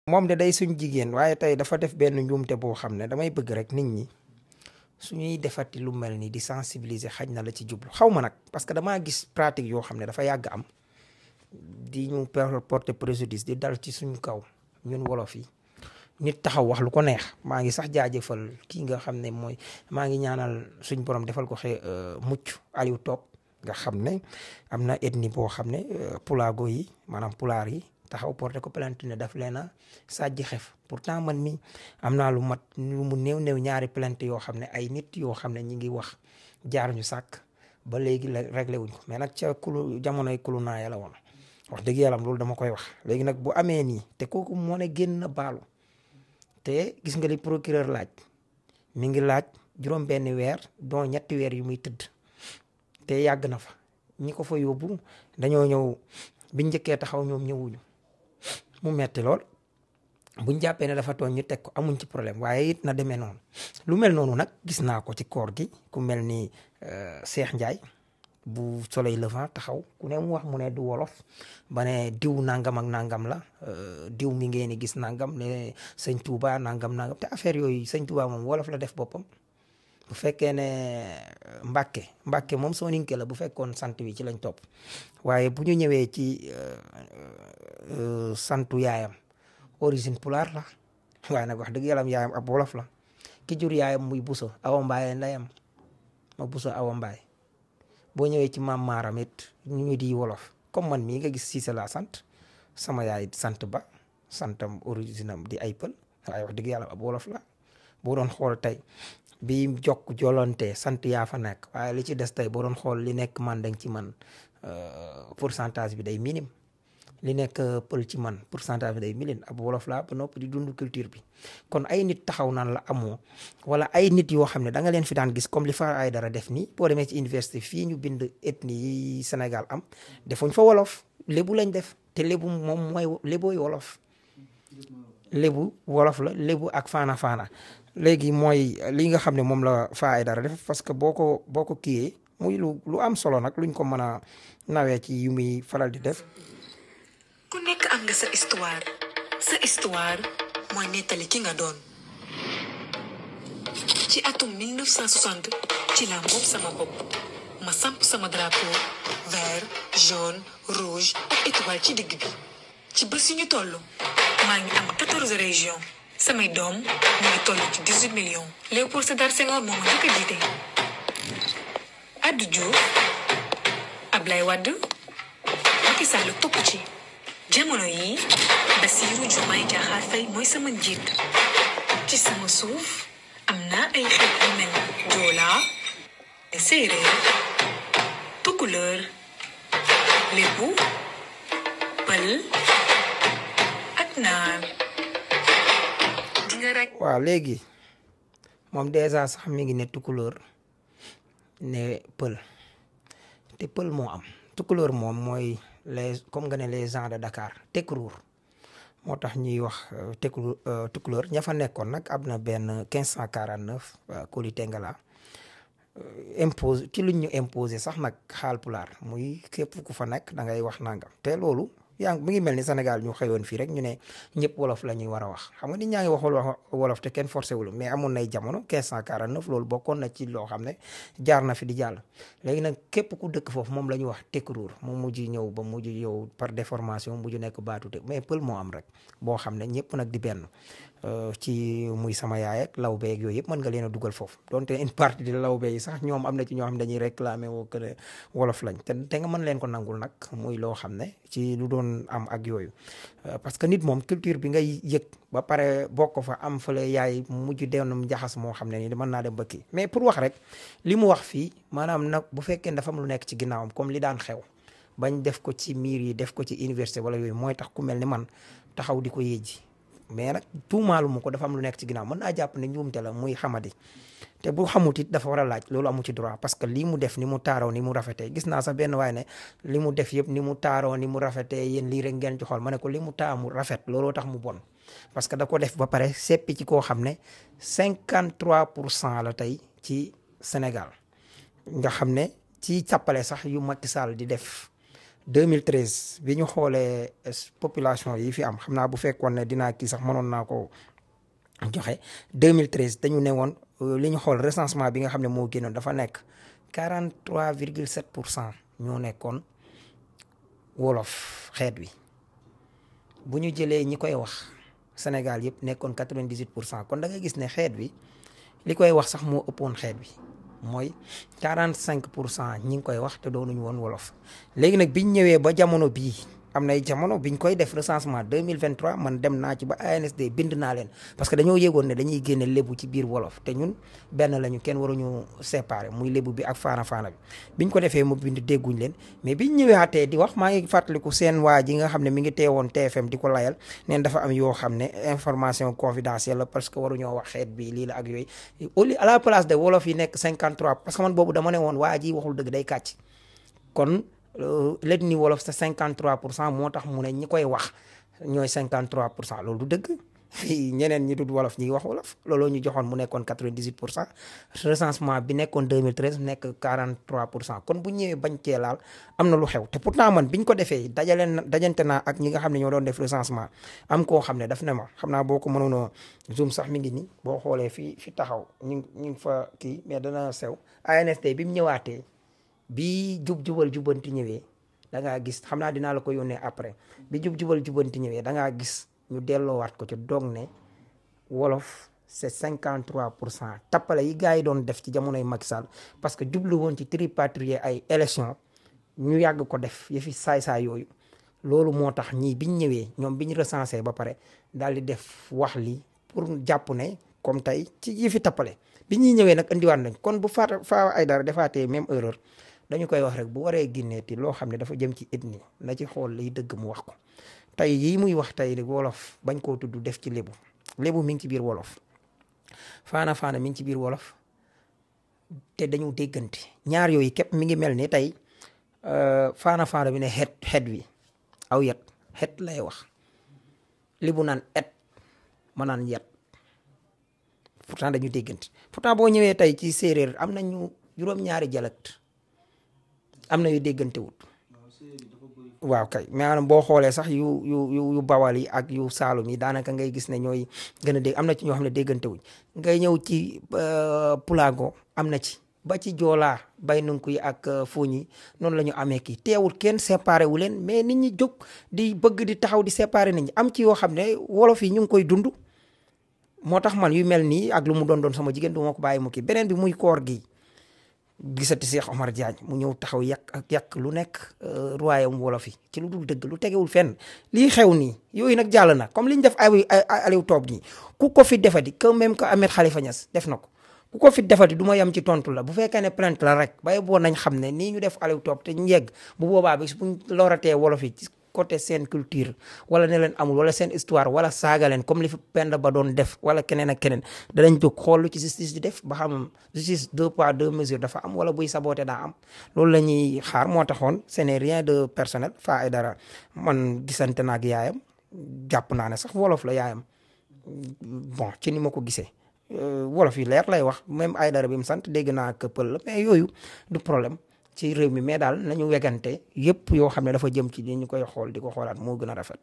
moom de day suñ jigéen waaye tey dafa def benn njuumte boo xam ne damay bëgg rek nit ñi suñuy defati lu mel ni di sensibiliser xaj na la ci jublu xaw ma nag parce que damaa gis pratique yoo xam ne dafa yàgg am di ñu porter préjudice di dal ci suñu kaw ñun wolof yi nit taxaw wax lu ko neex maa ngi sax jaajëfal kii nga xam ne mooy maa ngi ñaanal suñ borom defal ko mucc Aliou Top nga xam ne am na ethnie boo xam ne pulaago yi maanaam pulaar yi taxaw porté ko plainte ne daf leen a sàjji xef pourtant man mi am naa lu mu néew ñaari plainte yoo xam ne ay nit yoo xam ne ñi ngi wax jaar ñu sàkk ba léegi la réglé wuñ ko mais nag ca jamonoy kulu naaya la woon wax dëgg yàlla loolu dama koy wax léegi nag bu amee nii te kooku moo ne génn na baalu te gis nga li procureur laaj mi ngi laaj juróom benn weer dont 3 weer yu muy tëdd te yàgg na fa ñi ko fa yóbbu dañoo ñëw biñ njëkkee taxaw ñoom ñëwuñu mu metti lool buñ jàppee ne dafa tooñ ñu teg ko amuñ ci problème waaye it na demee noonu lu mel noonu nag gis naa ko ci koor gi ku mel ni Cheikh Ndiaye bu Soleil Levant taxaw ku ne mu wax mu ne du wolof ba ne diw nangam ak nangam la diw mi ngeen di gis nangam ne sëñ Touba nangam te affaire yooyu sëñ Touba moom wolof la def boppam bu fekkee ne Mbàkke moom Soninke la bu fekkoon sant wi ci lañ topp waaye bu ñu ñëwee ci santu yaayam origine pulaar la waaye nag wax dëgg yàlla yaayam ab wolof la ki jur yaayam muy Buso Awa Mbaay ndeyam ma Buso Awa Mbaay boo ñëwee ci maam maaram it ñu di wolof comme man mii nga gis Siise laa sant sama yaay sant Ba santam origine am di ay pël waaye wax dëgg yàlla ab wolof la boo doon xool tey bi jokk jolonte sant yaa fa nekk waaye li ci des tey boo doon xool li nekk man dañ ci man pourcentage bi day minime li nekk pël ci man pourcentage bi day minime ab wolof laa ba noppi di dund culture bi kon ay nit taxaw naan la amoo wala ay nit yoo xam ne da nga leen fi daan gis comme li Fara Aydara def nii boo demee ci université fii ñu bind ethnie yi Sénégal am defuñ fa wolof lébu lañ def te lébu moom mooy lébooy wolof lébu wolof la lébu ak faana léegi mooy li nga xam ne moom la Fara Aydara def parce que boo ko kiiyee muy lu am solo nag luñ ko mën a nawee ci yu muy faral di def. ku nekk am nga sa histoire mooy nettali ki nga doon. ci atum 1960 ci laa moom sama bopp ma samp sama drapeau vert jaune rouge ak étoile ci digg bi ci bés yu ñu toll maa ngi am 14 régions samay doom ñu ngi toll ci 18 millions. Léopold Sédar Senghor moom ma njëkk a jiite. Abdou Diouf Ablaye Wade Macky Sall topp ci jamono yi Bassirou Diomaye Diakhar Faye mooy sama njiit. ci sama suuf am naa ay xeet yu mel ni Joola séeréer tukulóor lébu pël ak naar. waaw léegi moom dèjà sax mi ngi ne tukulóor ne pël te pël moo am tukulóor moom mooy comme nga ne les gens de Dakar Tekruur moo tax ñuy wax tukulóor ña fa nekkoon nag am na benn 1549 Koli Tengala impose ci luñ ñu imposé sax nag Haalpulaar muy képp ku fa nekk da ngay wax nangam te loolu mu ngi mel ni Sénégal ñu xëyoon fii rek ñu ne ñëpp wolof la ñuy war a wax xam nga nit ñaa ngi waxul wolof te kenn forcé wul mais amoon nay jamono 1549 loolu bokkoon na ci loo xam ne jaar na fi di jàll. léegi nag képp ku dëkk foofu moom la ñuy wax tekruur mu mujj ñëw ba mujj ñëw par déformation mujj nekk baatu te mais pël moo am rek boo xam ne ñëpp nag di benn ci muy sama yaay ak lawbe ak yooyu yëpp mën nga leen a dugal foofu donte une partie de lawbe yi sax ñoom am na ci ñoo xam ne dañuy réclamer woo que ne wolof lañ te nga mën leen ko nangul nag muy loo xam ne ci lu doon am ak yooyu parce que nit moom culture bi ngay yëg ba pare bokk fa am fële yaay mujj denum njaxas moo xam ne nii mën naa dem ba kii mais pour wax rek li mu wax fii maanaam nag bu fekkee dafa am lu nekk ci ginnaawam comme li daan xew bañ def ko ci miir yi def ko ci université wala yooyu mooy tax ku mel ni man taxaw di ko yéeji mais nag tuumaalu mu ko dafa am lu nekk ci ginnaaw mën naa jàpp ne njuumte la muy xamadi te bu xamut it dafa war a laaj loolu amu ci droit parce que lii mu def ni mu taaroo ni mu rafetee gis naa sax benn waaye ne li mu def yëpp ni mu taaroo ni mu rafetee yéen lii rek ngeen ci xool ma ne ko li mu taamu rafet looloo tax mu bon parce que da ko def ba pare seppi ci koo xam ne 53% la tey ci Sénégal nga xam ne ci càppale sax yu Macky Sall di def 2013 bi ñu xoolee population yi fi am xam naa bu fekkoon ne dinaa kii sax mënoon naa ko joxe 2013 dañu ne woon li ñu xool recensement bi nga xam ne moo génnoon dafa nekk 43,7% ñoo nekkoon wolof xeet wi bu ñu jëlee ñi koy wax Sénégal yëpp nekkoon 98%. Kon da nga gis ne xeet wi li koy wax sax moo ëppoon xeet wi mooy 45% ñi ngi koy wax te doonuñu woon wolof. léegi nag biñ ñëwee ba jamono bii am nay jamono biñ koy def recensement 2023 man dem naa ci ba ANSD bind naa leen parce que dañoo yéegoon ne dañuy génne lébu ci biir wolof te ñun benn lañu kenn waruñu séparer muy lébu bi ak faana bi biñ ko defee mu bind dégguñ leen mais biñ ñëwaatee di wax maa ngi fàttaliku seen waa ji nga xam ne mi ngi teewoon TFM di ko layal neen dafa am yoo xam ne information confidentielle la parce que waruñoo wax xeet bi lii la ak yooyu au lieu à la place de wolof yi nekk 53 parce que man boobu dama ne woon waa ji waxul dëgg day kàcc kon l'ethnie wolof c'est 53% moo tax mu ne ñi koy wax ñooy 53% loolu du dëgg ñeneen ñi dul wolof ñi wax wolof looloo ñu joxoon mu nekkoon 98% recensement bi nekkoon 2013 nekk 43%. kon bu ñëwee bañ cee laal am na lu xew te pourtant man biñ ko defee dajante naa ak ñi nga xam ne ñoo doon def recensement am koo xam ne daf ne ma xam naa boo ko mënoon zoom sax mi ngi nii boo xoolee fi taxaw ñu ngi fa kii mais dana sew ANSD bi mu ñëwaatee. bi jubal jubanti ñëwee da ngaa gis xam naa dinaa la ko yónnee après bi jubal jubanti ñëwee da ngaa gis ñu delloowaat ko ci doog ne wolof c'est 53%. tappale yi gars yi doon def ci jamonoy Macky Sall parce que jublu woon ci tripatrier ay élection ñu yàgg ko def yëfi saay-saay yooyu loolu moo tax ñii biñ ñëwee ñoom biñ recensé ba pare daal di def wax li pour jàpp ne comme tey ci yëfi tappale bi ñuy ñëwee nag indiwaat nañ kon bu Faa Aïdara defaatee même erreur dañu koy wax rek bu waree génneeti loo xam ne dafa jëm ci ethnie na ci xool liy dëgg mu wax ko tey yii muy wax tey wolof bañ koo tudd def ci lébu mi ngi ci biir wolof faana mi ngi ci biir wolof te dañu déggante ñaar yooyu képp mi ngi mel ni tey faana bi ne xet wi aw yet xet lay wax lébu naan et ma naan yet pourtant dañu déggante pourtant boo ñëwee tey ci séeréer am nañu juróom-ñaari dialecte am na yu déggante wut waaw kay maanaam boo xoolee sax yu bawal yi ak yu saalum yi daanaka ngay gis ne ñooy gën a dégg am na ci ñoo xam ne déggante wuñ ngay ñëw ci pulaago am na ci ba ci joolaa bay nunku yi ak fooñ yi noonu la ñu amee kii teewul kenn séparé wu leen mais nit ñi jóg di bëgg di taxaw di séparé nit ñi am ci yoo xam ne wolof yi ñu ngi koy dund moo tax man yu mel nii ak lu mu doon sama jigéen du ma ko bàyyi mu kii beneen bi muy koor gi gisati Cheikh Omar Diagne mu ñëw taxaw yàq lu nekk royaume wolof yi ci lu dul dëgg lu tegewul fenn lii xew nii yooyu nag jàll na comme li ñu def Aliou Top nii ku ko fi defati que même que Ahmed Khalifa Niass def na ko ku ko fi defati du ma yem ci tontu la bu fekkee ne plainte la rek bay boo nañ xam ne nii ñu def Aliou Top te ñu yegg bu boobaa bi buñ loratee wolof yi ci côté seen culture wala ne leen amul wala seen histoire wala saaga leen comme li fi Penda Ba doon def wala keneen ak keneen danañ jóg xool lu ci justice di def ba xam justice 2 poids 2 mesures dafa am wala buy saboté daa am loolu la ñuy xaar moo taxoon ce n'est rien de personnel Faa Aïdara man gisante na ak yaayam jàpp naa ne sax wolof la yaayam bon ci ni ma ko gisee wolof yi leer lay wax même Aïdara bi mu sant dégg naa ak pël la mais yooyu du problème ci réew mi mais daal nañu wegante yëpp yoo xam ne dafa jëm ci li ñu koy xool di ko xoolaat moo gën a rafet